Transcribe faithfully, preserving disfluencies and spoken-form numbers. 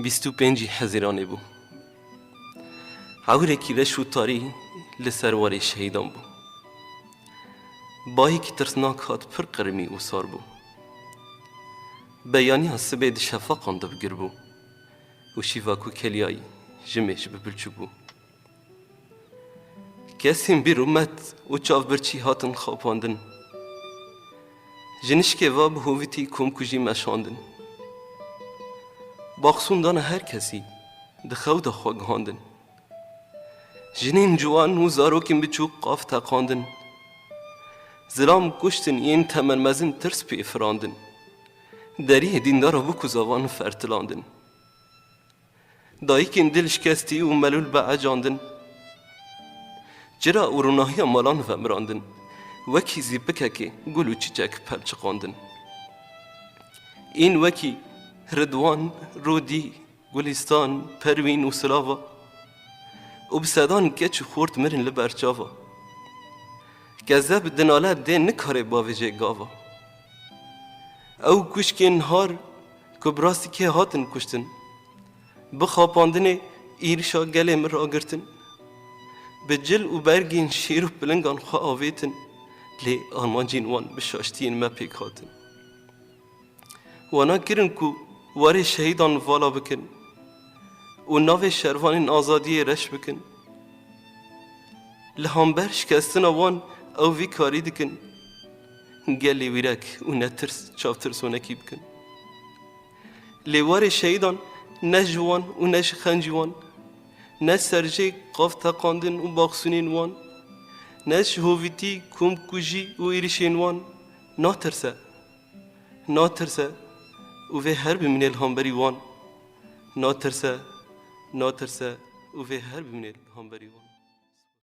Bîst û pêncî Hezîranê bû. Ewrekî reş û tarî li ser warê şehîdan bû. Bayekî tirsnak hat pir qirmî û sar bû. Beyaniya sibê di şefaqan de bi gir bû û şîva ku keliyayî ji mêj bi bilçûk bû. Kesên bîrûmet û çavbirçî hatin xapandin. Ji nişkê ve bi hovîtî komkujî meşandin. Baxsûn dana her kesî di xew de xwe gihandin. Jinên ciwan û zarokên biçûk qaf teqandin. Zilam kuştin yên temenmezin tirs pê firandin. Deriyê dîndara bûk û zavan fertilandin. Dayikên dil şikestî û melûl bi ecandin. Çira û rûnahiya malan vemirandin. Wekî zîpikekê gul û çiçek pelçiqandin. Ên wekî Ridwan, Rûdî, Gulîstan, Perwîn û Silava û bi sedan keç û xort mirin li ber çava. Kezeb dinale dê nikare bavêje gava. Ew kuşkên har ku bi rastî kê hatin kuştin, bi xapandinê êrişa gelê min ragirtin. Bi cil û bergên şêr û pilingan xwe avêtin, lê armancên wan bi şaştiyên me pêk hatin. Wana kirin ku warê şehîdan vala bikin û navê şervanên azadiyê reş bikin. Li hember şikestina wan ew vî karî dikin. Gelê wîrek û netirs çavtirsonekî bikin. Lê warê şehîdan ne ji wan û ne ji xencî wan, ne serjê qaf teqandin û baxsûnên wan, ne ji hovîtî, komkujî û êrişên wan natirse. Natirse û vê her bimîne li hemberî wan. Natirse, natirse û vê her bimîne li hemberî wan.